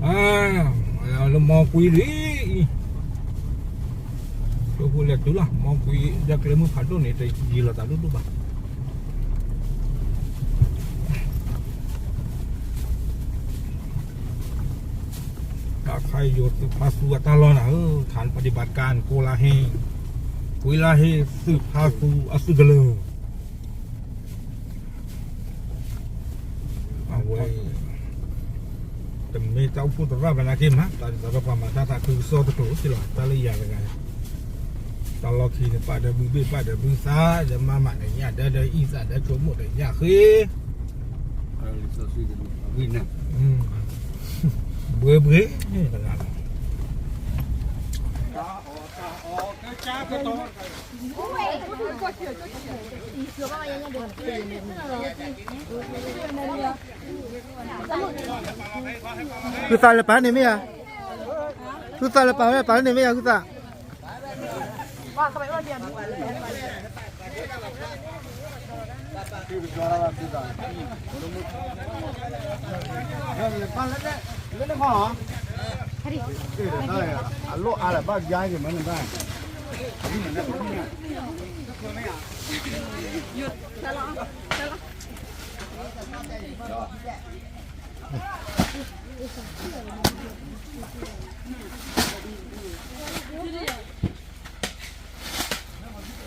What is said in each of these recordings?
အ လၢမီကွံလံအံၤ, ကျိဖိလဲၤတုၤလီၤ မီကွံ ဒီးကျဲမုၢ်ဖးဒိၣ်န့ၣ် တယံာ်လီၤသးဒိၣ်ဒိၣ်ဘၣ်. တၢ်ခါယိၤသုးဖါသူအတၢ်လီၢ်နၤဧၢ, ฐานปฏิบัติการ ကိးလါဟ့ၣ်, ကိးလါဟ့ၣ်သုးဖါသူအသုးကလၢၤ အဝဲ တမ့ၢ်တၢ်အိၣ်ဖှိၣ်သရၣ်ဘၣ်နာ်က့မး, တၢ်ဒ်သိးဒီးပှၤမၤတၢ်သးခုကစီၣ်တကျိၤစ့ၢ်လီၤ, တၢ်လၢယၤတဂၤ, တၢ်လီၢ်ခံန့ၣ် ပာ်ဒီးဘုဘ့ၣ် ပာ်ဒီးဘုသၣ် ဒီးမၤမးဒီးညၣ်ဒၢ ဒီးအံသၣ်ဒီးဆိကမိၣ်ဒီးညၣ်ဃ့ ဘှ့ဘှ့ တဂၤလီၤ. ဟုသးလၢပာ်န့ၣ်မ့ၢ်ဧါ, ဟုသးလၢပာ်ဝဲ ပာ်န့ၣ်မ့ၢ်ဧါ ဟုသး အလိၣ်အါလၢဘၣ်ယါက့ၤမ့ၢ်န့ၣ်ဘၣ်, ခဲကီၢ်န့ၣ် ဒုးတၢ်ပှံၢ်ထီၣ်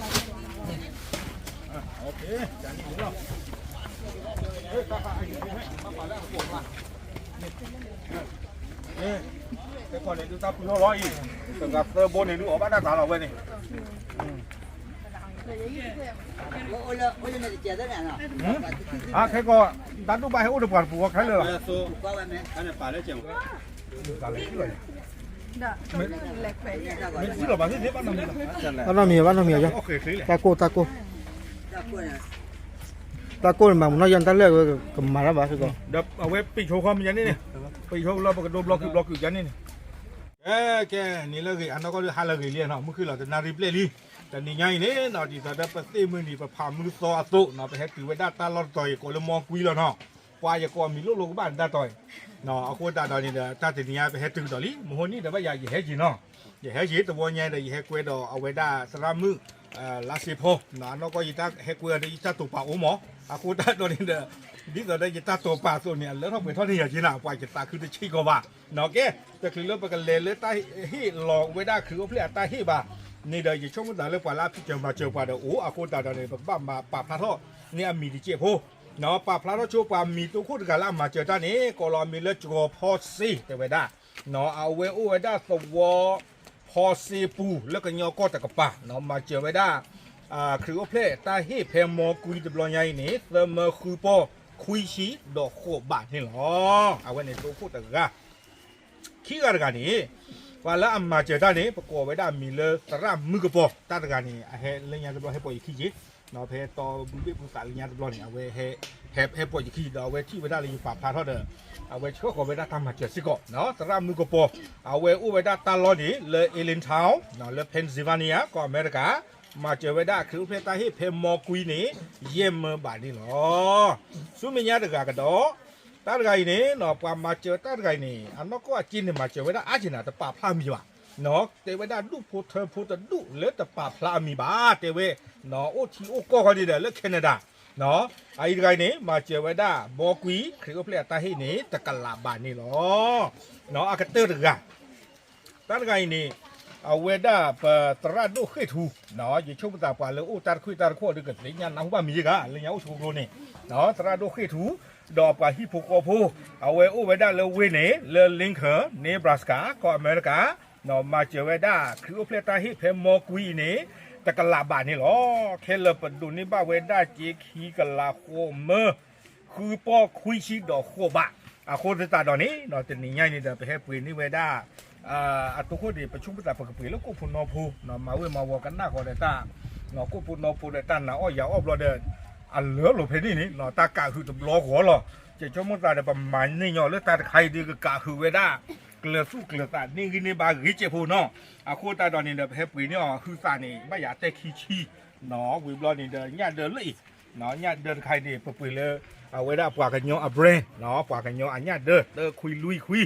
လီၤအံၤ, တဂၤသၢဘိန့ၣ် ဒုးအီၣ်ဘၣ်တၢ်သးလီၤဝဲန့ၣ်, အခဲကီၢ် တၢ်ဒိၣ်ဘၣ်ဟဲအိၣ်ဒီးပှၤတပူၤဃီခဲလၢာ်လီၤ. မ့ၢ်စံၣ်လီၤဘၣ်သ့ၣ်သ့ၣ် ဘၣ်နီၢ်မံၤလီၤ, ဘၣ်နီၢ်မံၤ ဘၣ်နီၢ်မံၤ, တၢ်ကိၢ် တၢ်ကိၢ်, တၢ်ကိၢ်န့ၣ် မၤမူနီၢ်ယါတၢ်လၢာ်ဝဲ ကမၤတၢ်ဘၣ်စ့ၢ်ကီး, ဒီးအဝဲပံာ်ဆိခီမ့ၢ်ယါန့ၣ်န့ၣ်, ပံာ်ဆိလီၤ ပကဒိဘျီကုာ်ဘျီကုာ်ယါန့ၣ်န့ၣ်, ကဲန့ၣ်လၢဂ့ၤ အနီၢ်ကီၢ်ဒုးဟါလၢဂ့ၤလံနီၤ, မုၢ်ဃ့ၢ်လီၤတနၣ်ရံၣ်ဘျဲၣ်လံ, တနံၤညါအံၤန့ၣ်နီၤ ဒ်သိးဒီးပသ့ၣ်မုၢ်နံၤ ပဖးမုၢ်သီအသိးနီၤ ပဟဲတုၤဝဲဒၣ်တၢ်လီၢ်တတီၤအံၤ ကိးလၢမီကွံလီၤနီၤ, ပှၤယကိးမံၤလိၣ်လိၣ်ကဘၣ်နတၢ်တီၤအံၤ, အဃိသတးဒီးန့ၣ်ဒီး တၢ်တနံၤညါပဟဲတုၤကဒီးလံ, မဟိနံၣ်ဒီးဘၣ်ယၤ ယဟဲက့ၤနီၤ, ယဟဲက့ၤတဝီညါဒီး ယဟဲကွဲဒီးအဝဲဒၣ်သရၣ်မုၣ် လါစ့ဖီ, အနီၢ်ကီၢ်ယတၢ်ဟဲကွဲအီၤဒီး ယတၢ်တိာ်ပာ်အိၣ်မး, အဃိသတးဒီးန့ၣ်ဒီး ဒ်သိးဒီးယတၢ်တိာ်ပာ်အသိးန့ၣ် အလၢထီၣ်ပှဲၤထီၣ်န့ၢ်ယၤက့ၤနၤ ပှၤယသးခုတဆံးကီးဘၣ်, ကဲ တချုးလၢပကလဲၤလၢတၢ်ဟ့ၣ်လီၤဝဲဒၣ်ခရံာ်အိၣ်ဖျဲၣ်အတၢ်ဟ့ၣ်ဘၣ်န့ၣ်ဒီး ယဆိကမိၣ်သးလၢပှၤလၢအဖံးစၢၤမၤစၢၤပှၤဒီးအိၣ်, အဃိသတးဒီးန့ၣ် ပကဘၣ်မၤပာ်ဖျါထီၣ်န့ၢ်အမံၤတစဲးဖိ, ပာ်ဖျါထီၣ်ဆိပှၤမံၤတိခိၣ်တဂၤလၢအမၤစၢၤတၢ်န့ၣ် ကိးလီၤအမံၤလၢကၠီၤဖီစ့ တဲဝဲဒၣ်, အဝဲအိၣ်ဝဲဒၣ်သဝီ ဖီစ့ပူၤလၢကညီကီၢ်တကပၤ, မၤစၢၤဝဲဒၣ် ခရံာ်အိၣ်ဖျဲၣ်တၢ်ဟ့ၣ်ဖဲမီကွံတဘျီညါအံၤန့ၣ် သၢမၢဃုပီၢ်ခွံဆံဒီးဃိးဘးန့ၣ်လီၤ. အဝဲန့ၣ်တိခိၣ်တဂၤ, ခံဂၤတဂၤန့ၣ် ပှၤလၢအမၤစၢၤတၢ်န့ၣ် ပကိးဝဲဒၣ်အမံၤလၢသရၣ်မုၣ်ကပီၤ, တၢ်တဂၤန့ၣ် အဟဲလၢညါတဘျီဟဲပိာ်ယခံက့ၤ, ဖဲတီဘုဘ့ၣ်ပူၤသးလၢညါတဘျီန့ၣ် အဝဲ ဟဲပိာ်ယခံဒီး အဝဲထံၣ်ဝဲဒၣ်လၢယပာ်ဖျါထီၣ်ဒီး အဝဲဆှၢဃီၤဝဲဒၣ်တၢ်မၤစၢၤစ့ၢ်ကီး, သရၣ်မုၣ်ကပီၤ, အဝဲအိၣ်ဝဲဒၣ်တၢ်လီၢ်န့ၣ် လၢ Allentown လၢ Pennsylvania ကီၢ်အမဲရကၤ, မၤစၢၤဝဲဒၣ်ခရံာ်အိၣ်ဖျဲၣ်တၢ်ဟ့ၣ်ဖဲမီကွံန့ၣ် ယဲၢ်မၢဘးန့ၣ်လီၤ. ဆူမဲာ်ညါတဂၤကဒီး, တၢ်တဂၤအံၤန့ၣ် ပှၤမၤစၢၤတၢ်တဂၤအံၤန့ၣ် အနီၢ်ကီၢ်အစ့န့ၣ် မၤစၢၤဝဲဒၣ်အါက့ၤနၤ တပာ်ဖျါမံၤဘၣ်, တဲဝဲဒၣ်ဒူၣ်ဖိထၢဖိတဒူၣ်လၢတပာ်ဖျါအမံၤဘၣ်, တဲဝဲ အိၣ်ထံအိၣ်ကီၢ်ဃီန့ၣ်ဒီးလၢ Canada, အအံၤတဂၤအံၤန့ၣ် မၤစၢၤဝဲဒၣ် မီကွံ ခရံာ်အိၣ်ဖျဲၣ်အတၢ်ဟ့ၣ်န့ၣ် တကလးဘးန့ၣ်လီၤ. အကတၢၢ်တဂၤ တၢ်တဂၤအံၤန့ၣ် အဝဲဒၣ်ပသရၣ်ဒိၣ်ဃ့ၢ်ထူ, ယဆိကမိၣ်သးပှၤလၢအိၣ်တၢ်တခွံၣ်တၢ်တခီၣ်ဒုးကသ့ၣ်ညါနၢ်ဟူဘၣ်မံၤယဲၢ်ဂၤ လၢညါအိၣ်ဆိကျိန့ၣ်, သရၣ်ဒိၣ်ဃ့ၢ်ထူ, ဒီးပှၤဟံၣ်ဖိဃီဖိ, အဝဲအိၣ်ဝဲဒၣ်လၢဝ့ၢ်န့ၣ် လၢ Lincoln Nebraska ကီၢ်အမဲရကၤ, မၤစၢၤဝဲဒၣ်ခရံာ်အိၣ်ဖျဲၣ်တၢ်ဟ့ၣ်ဖဲမီကွံအံၤန့ၣ် တကလးဘးန့ၣ်လီၤ. ခဲလၢာ်ပဒိးန့ၢ်ဘၣ်ဝဲဒၣ်စ့ခံကလးဃိးမၢ ဃုပီၢ်ခွံဆံဒီးဃိးဘး, အဃိသတးဒီးန့ၣ် တနံၤညါအံၤန့ၣ်ဒီး ပဟဲပှ့ၤန့ၢ်ဝဲဒၣ် အတိခိၣ်န့ၣ် ပဆိကမိၣ်သးပကပှ့ၤလၢကိၣ်ဖိနီဖိ, မၤဝ့ၢ်မၤဝီၤကနၣ်ဃီဒီးတၢ် ကိၣ်ဖိနီဖိဒီးတၢ်နာ်အီၣ်ယၤအီၣ်ဘျီဒီး အလၢလိာ်ဖဲန့ၣ်န့ၣ် တၢ်ကးဟုးတဘျီဂီၤလီၤ. ယဆိကမိၣ်သးဒီး ပမၤန့ၢ်ညီလၢတၢ်တခါအံၤဒုးကကးဟုးဝဲဒၣ် ကျၢၤသူၣ်ကျၢၤသးန့ၢ်ဂံၢ်န့ၢ်ဘါဂ့ၤစဲးဖိနီၤ. အဃိသတးဒီးန့ၣ်ဒီး ပဟဲပှ့ၤန့ၢ်အီၤ ဟုသးန့ၣ် ဘၣ်ယၤအတဲခံဆံ ဝံၤဘျီန့ၣ်ဒီး ညၣ်ဒၢလၢအံၤ, ညၣ်ဒၢတခါအံၤန့ၣ် ပပှ့ၤလၢ အဝဲဒၣ်ပှၤကညီအ brand နီၤ, ပှၤကညီအညၣ်ဒၢ တၢခွံလွံၢ်ခွံ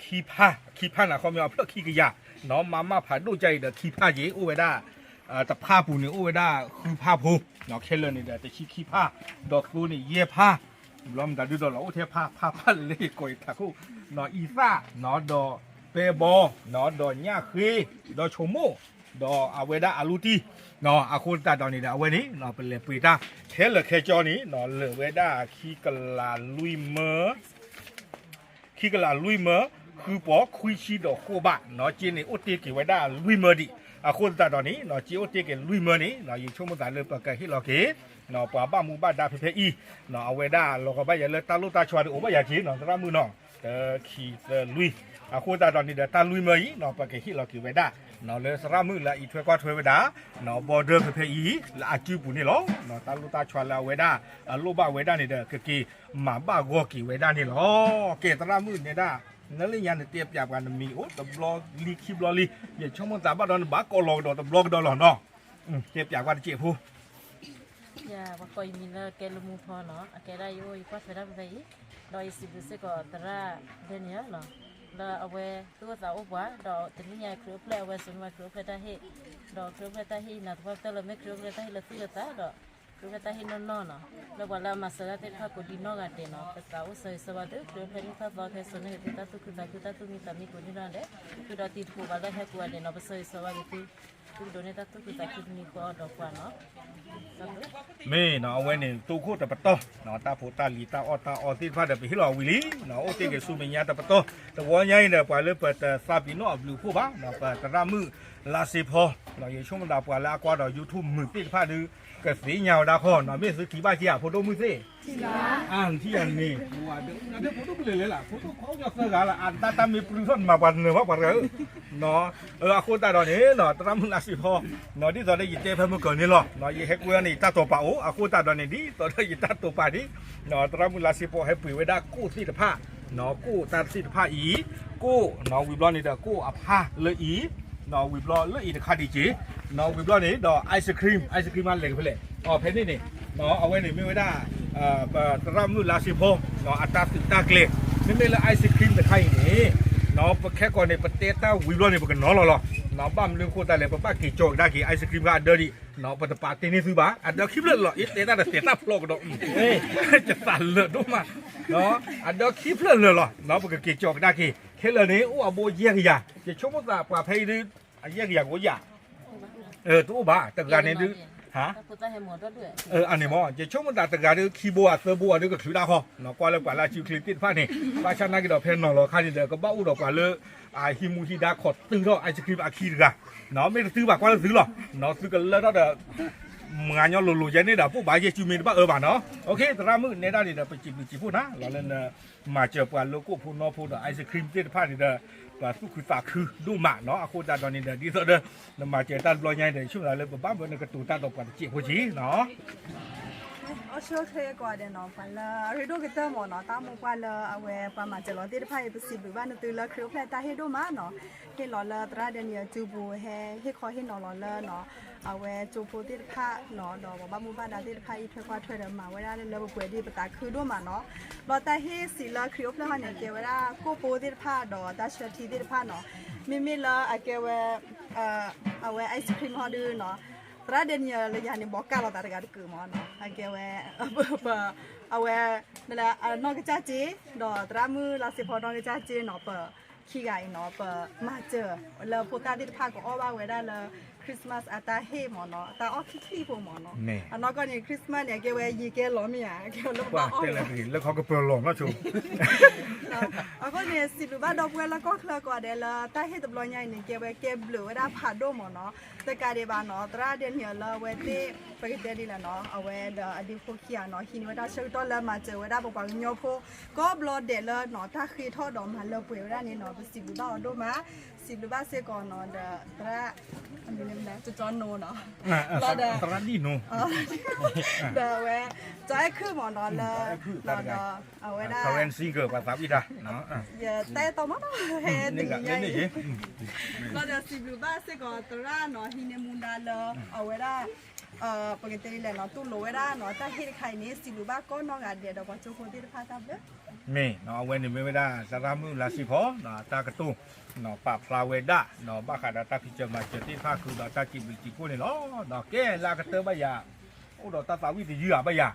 ခံဖၣ်, ခံဖၣ်န့ၣ် ခီပညီအဖျၢၣ်ခံကယၤနီၤ, မၤမၢ်ဖးဒိၣ်ကၢ်အံၤဒီးခံဖၣ်က့ၤ အိၣ်ဝဲဒၣ် တဖၣ်ပူၤန့ၣ် အိၣ်ဝဲဒၣ်ဃုဖၣ်ဖိ, ခဲလၢာ်န့ၣ်ဒီးတဆံခံဖၣ်, ဒီးသိန့ၣ်ယဲၢ်ဖၣ်, ဘျီမတၤဒုဒီးလီၤ အိၣ်ထဲဖၣ် ဖၣ်ဖၣ်လဲလဲၣ် ကိးအံၤထးခိၣ်နီၤ, အံသၣ်နီၤ, ဒီးပဲဘီနီၤ, ဒီးညၣ်ဃ့, ဒီးဆိမိၣ်, ဒီးအဝဲဒၣ်အလူတံၢ်နီၤ, အဃိသတးဒီးန့ၣ်ဒီး အဝဲန့ၣ်နီၤ ပလဲၤပှ့ၤတၢ် ခဲလၢာ်ခဲကၠီန့ၣ်နီၤ လၢာ်ဝဲဒၣ်ခံကလးလွံၢ်မၢ ခံကလးလွံၢ်မၢ ဃုပီၢ်ခွံဆံဒီးဃိးဘးနီၤ, စ့န့ၣ်အိၣ်တ့ၢ်က့ၤဝဲဒၣ်လွံၢ်မၢဒံး, အဃိသတးဒီးန့ၣ်နီၤ စ့အိၣ်တ့ၢ်က့ၤလွံၢ်မၢန့ၣ်နီၤ ယဆိကမိၣ်သးလၢပကဟ့ၣ်လီၤက့ၤနီၤ ပှၤဘၣ်မူဘၣ်ဒါဖဲဖဲအံၤနီၤ, အဝဲဒၣ်လီၤကီဘၣ်ယၤလၢတၢ်လိၣ်တၢ်ဆီဒီးအိၣ်ဘၣ်ယၤက့ၤနီၤ သရၣ်မုၣ်နီၤ, တခံသၢလွံၢ်, အဃိသတးဒီးန့ၣ်ဒီးတၢ်လွံၢ်မၢအံၤနီၤ ပကဟ့ၣ်လီၤက့ၤဝဲဒၣ်နီၤ လၢသရၣ်မုၣ်လၢအအံးထွဲကွၢ်ထွဲဝဲဒၣ်နီၤ border ဖဲဖဲအံၤ လၢအစုပူၤန့ၣ်လီၤ. တၢ်လိၣ်တၢ်ဆီလၢအဝဲဒၣ် အလိၣ်ဘၣ်ဝဲဒၣ်န့ၣ်ဒီး ကက့ၤမၤဘၣ်ဂီၢ်က့ၤဝဲဒၣ်န့ၣ်လီၤ. ကဲသရၣ်မုၣ်နဲဒၣ် နလၢညါနတဲပၠးပှၤနမံၤအိၣ်တဘျီလံခံဘျီလံ, ယဆိကမိၣ်သးဘၣ်ဒီးနဘၣ်ကိးလီၤကဒီးတဘျီကဒီးလီၤနီၤ, တဲပၠးကွၢ်တစဲးဖိ ယၤ ပှၤကိးယမံၤလၢကဲလၢမူဖီနီၤ, အကဲဒၣ်ယအိၣ်ယကွၢ်ထွဲဒၣ်ဖဲဖဲအံၤ, ဒီးယစံးဘျုးစ့ၢ်ကီးသရၣ် Daniel နီၤ, လၢအဝဲသူၣ်အိၣ်သးအိၣ်ပှၤ, ဒီးတနံၣ်ညါခရံာ်အိၣ်ဖျဲၣ်အဝဲစိာ်န့ၢ်ပှၤခရံာ်အိၣ်ဖျဲၣ်တၢ်ဟ့ၣ်, ဒီးခရံာ်အိၣ်ဖျဲၣ်တၢ်ဟ့ၣ်အံၤ နၤသပှၢ်ကတၢၢ်လၢမ့ၢ်ခရံာ်အိၣ်ဖျဲၣ်တၢ်ဟ့ၣ်လၢသူၣ်လၢသးဒီး ခရံာ်အိၣ်ဖျဲၣ်တၢ်ဟ့ၣ်နီၢ်နီၢ်နီၤ, လၢပှၤလၢအမၤစၢၤတၢ်သ့ၣ်တဖၣ်ကိးဒံနီၢ်ဂၤဒဲးနီၤ, ပသးအိၣ်ဆၢဂ့ၤဆၢဝါသု ခရံာ်အိၣ်ဖျဲၣ်န့ၢ်တၢ်သီခဲစိာ်န့ၢ်ဂ့ၤသုတၢ်သူၣ်ခုသးခုတၢ်သူၣ်မံသးမံကိးဒံနီၢ်ဂၤဒဲး, ဃုာ်ဒီးတံၤသကိးပှၤလၢဟဲကိးဂၤဒဲးနီၤ, ပဆၢဂ့ၤဆၢဝါက့ၤသု သုကဒိးန့ၢ်တၢ်သူၣ်ခုသးခုတမံၤဃီအီၤဒီးပှၤနီၤ. မ့ၢ်နီၤ အဝဲန့ၣ် တိခိၣ်တပတီၢ်နီၤ, တၢ်ဖိတၢ်လံၤတၢ်အီၣ်တၢ်အီသ့ၣ်တဖၣ်ဒီး ပဟ့ၣ်လီၤဝံၤလံနီၤ, အိၣ်တ့ၢ်က့ၤဆူမဲာ်ညါတပတီၢ်, တဝီညါအံၤဒီး ပှၤလၢပတသးပ့ၤနီၣ်အဘျုးအဖှိၣ်ဘၣ်နီၤ, ပသရၣ်မုၣ်လါစ့ဖီနီၤ, ယဆိကမိၣ်သးပှၤလၢအကွၢ်ဒီး YouTube မုာ်သ့ၣ်တဖၣ်ဒီး ကသ့ၣ်ညါဝဲဒၣ်ဃီနီၤ, မ့ၢ်သုထံၣ်ဘၣ်က့ၤဧါ ဖိဒိၣ်မုၣ်သ့ၣ် အၢ နထံၣ်ယၤန့ၣ် ဖိဒိၣ်မုၣ်လဲၤလဲၤလၢ ဖိဒိၣ်ခီကညီသၢဂၤလၢ အတၢ်တၢ်မ့ၢ်ပြူထီၣ်နမၤပှၤနၢၤဘၣ်ပှၤတဂၤဧၢ, အဃိသတးဒီးန့ၣ်နီၤ သရၣ်မုၣ်လါစ့ဖီ ဒ်သိးဒီးယတဲဖဲမုၢ်ကၢၤန့ၣ်လီၤ, ယဟဲကွဲန့ၣ် ယတၢ်တိာ်ပာ်အိၣ်, အဃိသတးဒီးန့ၣ် ဒ်သိးဒီးယတၢ်တိာ်ပာ်န့ၣ် သရၣ်မုၣ်လါစ့ဖီဟဲပှ့ၤဝဲဒၣ်ကိၣ်သ့ၣ်တဖၣ်, ကိၣ်တၢ်သ့ၣ်တဖၣ်အံၤ, ကိၣ်နီၤ ဝံၤဘျီန့ၣ်ဒီး ကိၣ်အဖါလၢအံၤ နီၤ ဝံၤဘျီလၢအံၤတခါဒံးက့ၤ, နီၤ ဝံၤဘျီန့ၣ်ဒီး ice cream, ice cream မးလဲၤကဖဲလဲၣ်, အဖဲန့ၣ်န့ၣ် နီၤ အဝဲန့ၣ်မ့ၢ်ဝဲဒၣ် ပသရၣ်မုၣ်လါစ့ဖီ နီၤ အတၢ်သုးတၢ်ကျဲၤ, မ့မ့ၢ်လၢ ice cream တခါအံၤန့ၣ် နီၤ ပခဲကိာ်န့ၣ် ပတဲတၢ်ဝံၤဘျီန့ၣ် ပကနီၤလီၤလီၤ, နီၤ ဘၣ်မနုၤအဃိသတးလဲၣ် ပဘၣ်က့ၤကၠီၤကဒါက့ၤ ice cream ခါအဒၢဒံး, နီၤ ပတပာ်တ့ၢ်န့ၢ်သုဘၣ်, အဒၢခံဖျၢၣ်လီၤ, အ့ တဲတၢ်ဒီးတဲတၢ်ဖျီကဒီး, ယသးလၢာ်ဒိၣ်မး, နီၤ အဒၢခံဖျၢၣ်လၢာ်လီၤ, နီၤ ပကက့ၤကၠီၤကဒါက့ၤ, ခဲလၢာ်န့ၣ် အိၣ်အဘိယဲၢ်ကယၤ, ယဆိကမိၣ်သးပှၤဖဲအံၤဒုး အယဲၢ်ကယၤကအိၣ်ယၤ, တအိၣ်ဘၣ်, တဂၤန့ၣ်ဒုး ဟါ အန့ၣ်မ့ၢ် ယဆိကမိၣ်သးတဂၤဒုး ခံဘိဧါ သၢဘိဧါဒုး ကချုးဒၣ်ဃီ, နီၤ ကွၢ်လၢပှၤလၢအစုချ့သ့ၣ်တဖၣ်န့ၣ်, ဘၣ်ဆၣ်နာ်က့ၤဒီး ဖဲနီၤလီၤခါန့ၣ်ဒီး ကဘၣ်အိၣ်ဒီးပှၤလၢ အဟံးမူဟံးဒါခိးသုးထီၣ် ice cream အခံတဂၤ, နီၤ မ့ၢ်တသုဘၣ်ကွၢ်လၢသုလီၤ, နီၤ သုကလၢထီၣ်ဒီး မၤညီလိၤလိၤယဲန့ၣ်ဒီး ပိၢ်ဘၣ်ယဲၢ်စုမ့ၢ်တဘၣ်အၢဘၣ်နီၤ, သရၣ်မုၣ်နဲဒၣ်န့ၣ်ဒီး ပစံးဘျုးစံးဖှိၣ်နၤလီၤလၢန မၤစၢၤပှၤလၢကိၣ်ဖိနီဖိဒီး ice cream သ့ၣ်တဖၣ်န့ၣ်ဒီး ပှၤသူၣ်ခုသးခုဒိၣ်မးနီၤ, အဃိသတးဒီးန့ၣ်ဒီး ဒ်သိးဒီး နမၤစၢၤတၢ်တဘျီညါန့ၣ်ဒီး ယဆိကမိၣ်လၢပဘၣ်မၢနကတိၤတၢ်ဒီးပှၤတစဲးဖိက့ၤနီၤ. အိၣ်ဆူၣ်အိၣ်ချ့ကိးဂၤဒဲးနီၤ, ပှၤလၢအရ့ဒိၣ်ကတၢၢ်မ့ၢ်နီၤ, တၢ်မိၢ်ပှၢ်လၢအဝဲပှၤမၤစၢၤလီၤသ့ၣ်တဖၣ်အံၤ ပစံးဘျုးဘၣ်နသုလၢခရံာ်အိၣ်ဖျဲၣ်တၢ်ဟ့ၣ်ဒိၣ်မးနီၤ, ဟ့ၣ်လီၤလၢသရၣ်ဒဲနံၣ်အစုပူၤ ဟဲဟ့ၣ်ခီဟ့ၣ်နီၤလီၤလၢနီၤ အဝဲကၠိဖိသ့ၣ်တဖၣ်နီၤ, ဒီးပှၤဘၣ်မူဘၣ်ဒါသ့ၣ်တဖၣ်အံးထွဲကွၢ်ထွဲဒီး မၤဝဲဒၣ်လၢလၢပှဲၤပှဲၤဒ်ပသးခုဒိၣ်မးနီၤ. ဒီးတၢ်ဟ့ၣ်စံးလၢခရံာ်အိၣ်ဖျဲၣ်ဟီန့ၣ် ကဲဝဲဒၣ်ကိၣ်ဖိသ့ၣ်တဖၣ်ဒီးတၢ်ဆၢထံသ့ၣ်တဖၣ်နီၤ, မ့မ့ၢ်လၢအကဲဝဲ အဝဲ ice cream ဟီဒုနီၤ, သရၣ်ဒဲနံၣ်လၢယၤန့ၣ် ဘီကၢ်လီၤသးတဂၤတကုးမ့ၢ်နီၤ, အကဲဝဲ ပ အဝဲ မ့ၢ်လၢအနီၢ်ကစၢ်စ့, ဒီးသရၣ်မုၣ်လါစ့ဖီနီၢ်ကစၢ်စ့နီၤ, ပခံဂၤအံၤနီၤ ပမၤစၢၤလၢဖိသၣ်သ့ၣ်တဖၣ်ကအိၣ်ဘၣ်ဝဲဒၣ်လၢ Christmas အတၢ်ဟ့ၣ်မ့ၢ်နီၤ, တၢ်အီၣ်ခံခံဖိမ့ၢ်နီၤ, အနီၢ်ကီၢ်န့ၣ် Christmas န့ၣ် အကဲဝဲယံာ်ကဲလီၤမ့ၢ်ဧါ, အကဲဝဲလၢပဘၣ်အီၣ်လီၤ လၢခီကပၢၤလီၤနီၢ်ဆိ အဃိန့ၣ် စံးဘျုးဘၣ်ဒီပုၢ်ဝဲၢ်လၢကီၢ်ချၢကိးဂၤဒဲးလၢတၢ်ဟ့ၣ်တဘျီညါအံၤန့ၣ် ကဲဝဲကဲဘျုးဝဲဒၣ်ဖးဒိၣ်မ့ၢ်နီၤ, တကးဒံးဘၣ်နီၤ သရၣ်ဒဲနံၣ်လၢအဝဲသ့ၣ် ပကတဲဒ်လဲၣ်နီၤ အဝဲဒီးအဒ့ဖိခံဂၤနီၤ ဟံးန့ၢ်ဝဲတၢ်ဆၢကတီၢ်လၢမၤစၢၤဝဲဒၣ်ပပှၤကညီဖိ ကိးဘျီဒဲးလၢနီၤ တၢ်ဃ့ထီၣ်ဒီးမၤလၢပှဲၤဝဲဒၣ်န့ၣ်နီၤ ပစံးဘျုးဘၣ်အီၤဒိၣ်မး, စံးဘျုးဘၣ်စ့ၢ်ကီးနီၤ ဒီးသရၣ် အမံၤလၢမနုၤလဲၣ် ကၠီနီၤနီၤ လီၤဒီး သရၣ်ဒံၣ်နီၤ ဒီးအဝဲ ကၠီအဲၣ်ခုၣ်မ့ၢ်နီၤလၢ ဒီးအဝဲဒၣ် currency ကပှၤသးဝံၣ်တၢ် ယတဲတီမ့ၢ်နီၤ ဟဲတနံၤညါအံၤ လီၤဒီးစံးဘျုးဘၣ်စ့ၢ်ကီးသရၣ်နီၤ ဟံးန့ၢ်မူဒါလၢ အဝဲဒၣ် ပကတဲဒ်လဲၣ်နီၤ တူၢ်လိာ်ဝဲဒၣ်နီၤ တၢ်ဟ့ၣ်တခါအံၤန့ၣ် စံးဘျုးဘၣ်ကိးနီၢ်ဂၤဒဲးဒီးပှၤကၠိဖိသ့ၣ်တဖၣ်တၢ်ဘျုး. မ့ၢ်နီၤ အဝဲန့ၣ်မ့ၢ်ဝဲဒၣ် သရၣ်မုၣ်လါစ့ဖီ တၢ်ကတိၤ ပာ်ဖျါဝဲဒၣ် ဘၣ်ဃးဒီးတၢ်ဖံးစၢၤမၤစၢၤသ့ၣ်တဖၣ်ဃုာ်ဒီးတၢ်စံးဘျုးစံးဖှိၣ်န့ၣ်လီၤ. ကဲ လၢအကတၢၢ်ဘၣ်ယၤ အိၣ်ဒီးတၢ်သးဝံၣ်တယုၢ်ဧါဘၣ်ယၤ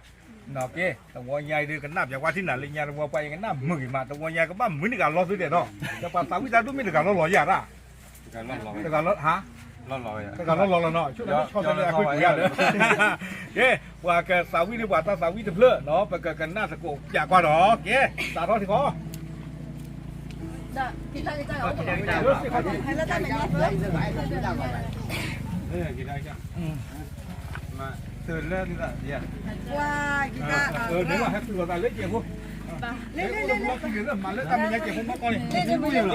ကဲ တဝီညါအံၤဒုး ကနၣ်ပၠးကွၢ်ထံၣ်နၤလၢညါတဝီပှၤအံၤကနၣ်မုာ်ဂ့ၤမး တဝီညါကဘၣ်မုာ်န့ၢ်ကလီသ့ဒဲးနီၤ ဒီးပှၤသးဝံၣ်တၢ်ဒိၣ်မ့ၢ်တဂၤလီၢ်လီၤယၤတၢ် တဂၤလီၢ် ဟါ တဂၤလီၢ်လီၢ်လီၤနီၤ ဆိကမိၣ်လၢဆီဆီလၢ အကွ့ၢ်ကွံာ်ယၤဒီး ကဲ ပှၤကသးဝံၣ်န့ၣ် ပှၤတၢ်သးဝံၣ်တဖျၢၣ်နီၤ ပကကနၣ်သကိးပၠးကွၢ်ဒီး ကဲ စးထီၣ်ထံဃီ ဟဲလၢတၢ်မဲာ်ညါကဲးဖိ မၤလၢတၢ်မဲာ်ညါကဲးဖိမီၢ်ကီၢ်န့ၣ် လၢ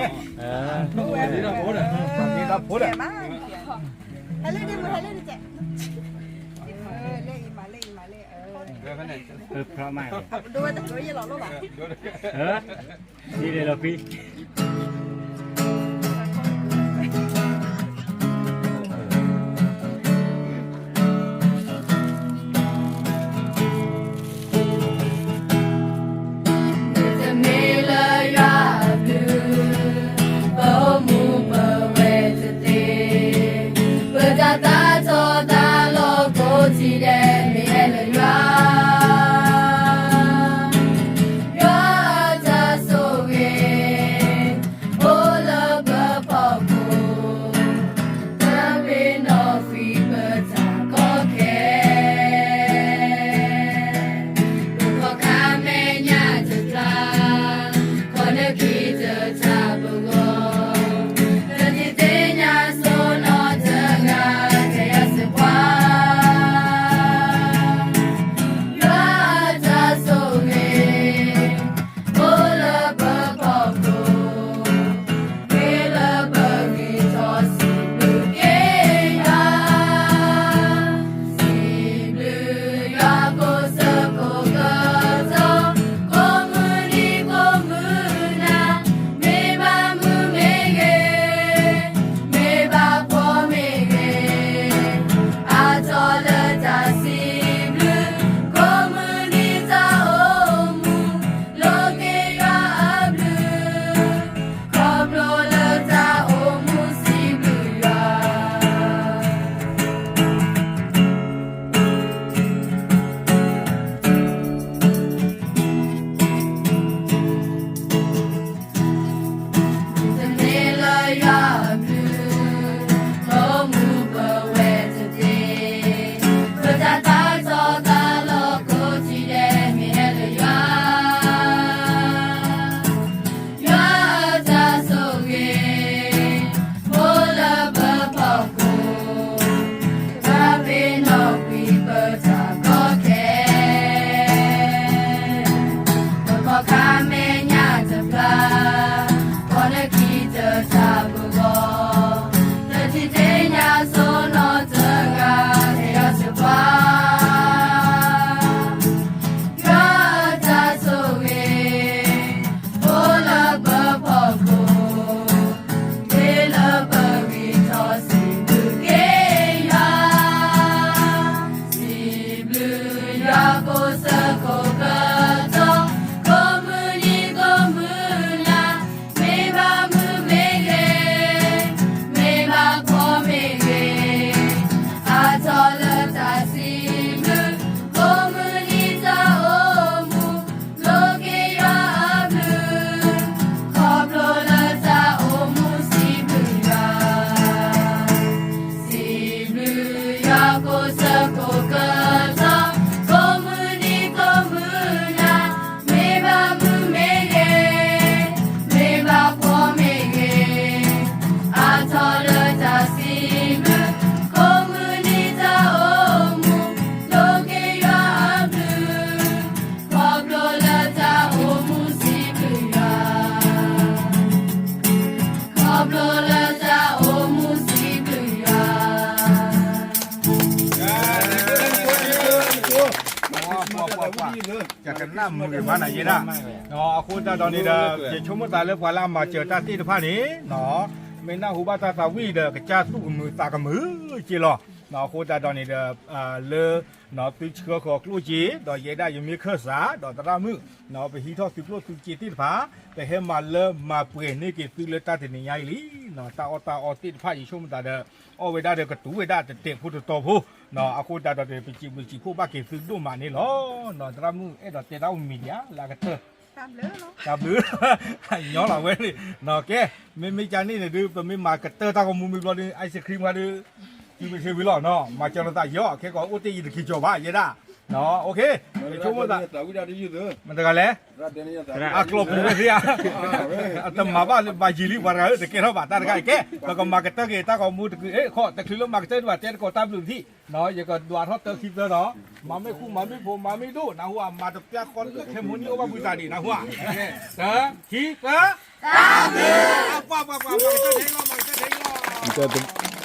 ဒ့မုၢ်လီၤ လၢဒ့မုၢ် ဟဲလၢဒ့မုၢ် လၢအံၤမၤလၢအံၤမၤလၢအံၤ ဒိဝဲတကြၢးယဲလီၤလိၣ်ဘၣ် ဒ်လဲၣ်လီၤဖံ မ့တမ့ၢ်လၢယွၤအဘျုး ပအိၣ်မူပဝဲတသ့ ပတၢ်သးထီၣ်တၢ်လီၤကိးထံၣ်ဒဲး မ့ၢ်ဟဲလၢယွၤ ယွၤအတၢ်ဆိၣ်ဂ့ၤ အိၣ်လၢပဖီခိၣ် တၢ်ပ့ၤနီၣ်ကွံာ်ပတၢ်ကီခဲ ပခီၣ်ခါမဲာ်ညါတဖျါ ခီၣ်နခံတထးပဂီၢ် ပဒုးသ့ၣ်ညါစိနီၢ်တဂၤ ကယၤစ့ၢ်ကွၢ် ယွၤအတၢ်ဆိၣ်ဂ့ၤ အိၣ်လၢပဖီခိၣ် မ့ၢ်လၢပဂံၢ်ထီၣ်စံးဘျုးက့ၤယွၤ စံးဘျုးယွၤကိးဆၢကိးကတီၢ် ကိးမုၢ်နံၤကိးမုၢ်နၤ မ့ၢ်ဘၣ်မုာ်မ့ၢ်ဂ့ၤ မ့ၢ်ဘၣ်ဖှီၣ်မ့ၢ်ဂ့ၤ အါထီၣ်လၢတၢ်စံးဘျုး ကိးမုၢ်နံၤတၢ်အိၣ်မူ လိးက့ၤယွၤအဘျုး ခီဖျိလၢတၢ်အိၣ်မူစံးဘျုးယွၤ တမ့ၢ်လၢယွၤအဘျုး ပအိၣ်မူပဝဲတသ့ ပတၢ်သးထီၣ်တၢ်လီၤကိးထံၣ်ဒဲး မ့ၢ်ဟဲလၢယွၤ ယွၤအတၢ်ဆိၣ်ဂ့ၤ အိၣ်လၢပဖီခိၣ် တၢ်ပ့ၤနီၣ်ကွံာ်ပတၢ်ကီခဲ ပခီၣ်ခါမဲာ်ညါတဖျါ ခီၣ်နခံတထးပဂီၢ် ပဒုးသ့ၣ်ညါစိနီၢ်တဂၤ ကယၤစ့ၢ်ကွၢ် ယွၤအတၢ်ဆိၣ်ဂ့ၤ အိၣ်လၢပဖီခိၣ် မ့ၢ်လၢပဂံၢ်ထီၣ်စံးဘျုးက့ၤယွၤ စံးဘျုးယွၤကိးဆၢကိးကတီၢ် ကိးမုၢ်နံၤကိးမုၢ်နၤ မ့ၢ်ဘၣ်မုာ်မ့ၢ်ဂ့ၤ မ့ၢ်ဘၣ်ဖှီၣ်မ့ၢ်ဂ့ၤ အါထီၣ်လၢတၢ်စံးဘျုး ကိးမုၢ်နံၤတၢ်အိၣ်မူ လိးက့ၤယွၤအဘျုး ခီဖျိလၢတၢ်အိၣ်မူစံးဘျုးယွၤ စံးဘျုးယွၤကိးဆၢကိးကတီၢ် ကိးမုၢ်နံၤကိးမုၢ်နၤ မ့ၢ်ဘၣ်မုာ်မ့ၢ်ဂ့ၤ မ့ၢ်ဘၣ်ဖှီၣ်မ့ၢ်ဂ့ၤ အါထီၣ်လၢတၢ်စံးဘျုး ကိးမုၢ်နံၤတၢ်အိၣ်မူ လိးက့ၤယွၤအဘျုး ခီဖျိလၢတၢ်အိၣ်မူစံးဘျုးယွၤ ခီဖျိလၢတၢ်အိၣ်မူစံးဘျုးယွၤ ယကနၣ်မုာ်ဂ့ၤမးနၤယဲဒၣ် အဃိသတးဒီးန့ၣ်ဒီး ယဆိကမိၣ်သးလၢပှၤလၢအမၤစၢၤတၢ်သ့ၣ်တဖၣ်န့ၣ် မ့ၢ်နၢ်ဟူဘၣ်တၢ်သးဝံၣ်ဒီး ကစၢ်သူၣ်ကမုာ်သးကမုာ်က့လီၤ. အဃိသတးဒီးန့ၣ်ဒီး လၢ သုဆှၢဃီၤကျိၣ်စ့ ဒီးယဲဒၣ်ယမ့ၢ်ခၢၣ်စး ဒီးသရၣ်မုၣ် ပဟံးထီၣ်သုကျိၣ်သုစ့သ့ၣ်တဖၣ် ပဟဲမၤလၢမၤပှဲၤန့ၢ်က့ၤသုလၢတၢ်တနံၤညါအံၤလံ. တၢ်အီၣ်တၢ်အီသ့ၣ်တဖၣ် ယဆိကမိၣ်သးဒီး အီၣ်ဝဲဒၣ်ဒီးကတူၢ်ဝဲဒၣ်တတဲာ်ဖိတတီၤဖိ အဃိသတးဒီး ပစံးဘျုးစံးဖှိၣ်ဘၣ်က့ၤသုဒိၣ်မးန့ၣ်လီၤ. သရၣ်မုၣ်အဲၣ်ဒိးတဲတၢ်အိၣ်မံၤဒံးဧါ လၢအကတၢၢ် တၢ်ဘျုး ညီလီၤဝဲန့ၣ် ကဲ မ့မ့ၢ်ကန့ၣ်န့ၣ်ဒုး ပမ့ၢ်မၤကတၢၢ်တၢ်ဂီၤမူမ့ၢ်ဘျီဒုး ice cream ခါဒုး တုၤမ့ၢ်ဆ့ဝံၤလီၤနီၤ မၤစၢၤလိာ်သးယီၤ ခဲကီးအိၣ်တ့ၢ်ယံၤတက့ၤကီၤဘၣ် ယဲဒၣ် အဆိကမိၣ်သး မတဂၤလဲၣ် အကျိာ်ပူၤဝဲသ့ဧါ အတမၤဘၣ်ဘၣ်ယံၤလံ ပှၤတဂၤဧၢ တကဲထီၣ်ဘၣ်တၢ်တခါအံၤ ကဲ ပကမၤကတၢၢ်က့ၤတၢ်ဂီၤမူတကုာ် ခီၣ်တချုးလၢမၤကတၢၢ်ဒံးဘၣ် တဲတကိးတၢ်ဘျုးပသံၣ် ယကဒွးထီၣ်တၢခံသၢဒီး မၤမ့ၢ်ဃူမၤမ့ၢ်ဖိးမၤမ့ၢ်ဒိၣ် နၢ်ဟူဧါ မၤတပျၢ်ဃီလၢခဲမိၣ်နံၣ်အိၣ်ဘၣ်ဘုသးဒံး နၢ်ဟူဧါ တၢ ခံ သၢ တၢ်ဘျုး ပှၤပှၤပှၤ မၤကတၢၢ်ထဲလီၤ မၤကတၢၢ်ထဲလီၤ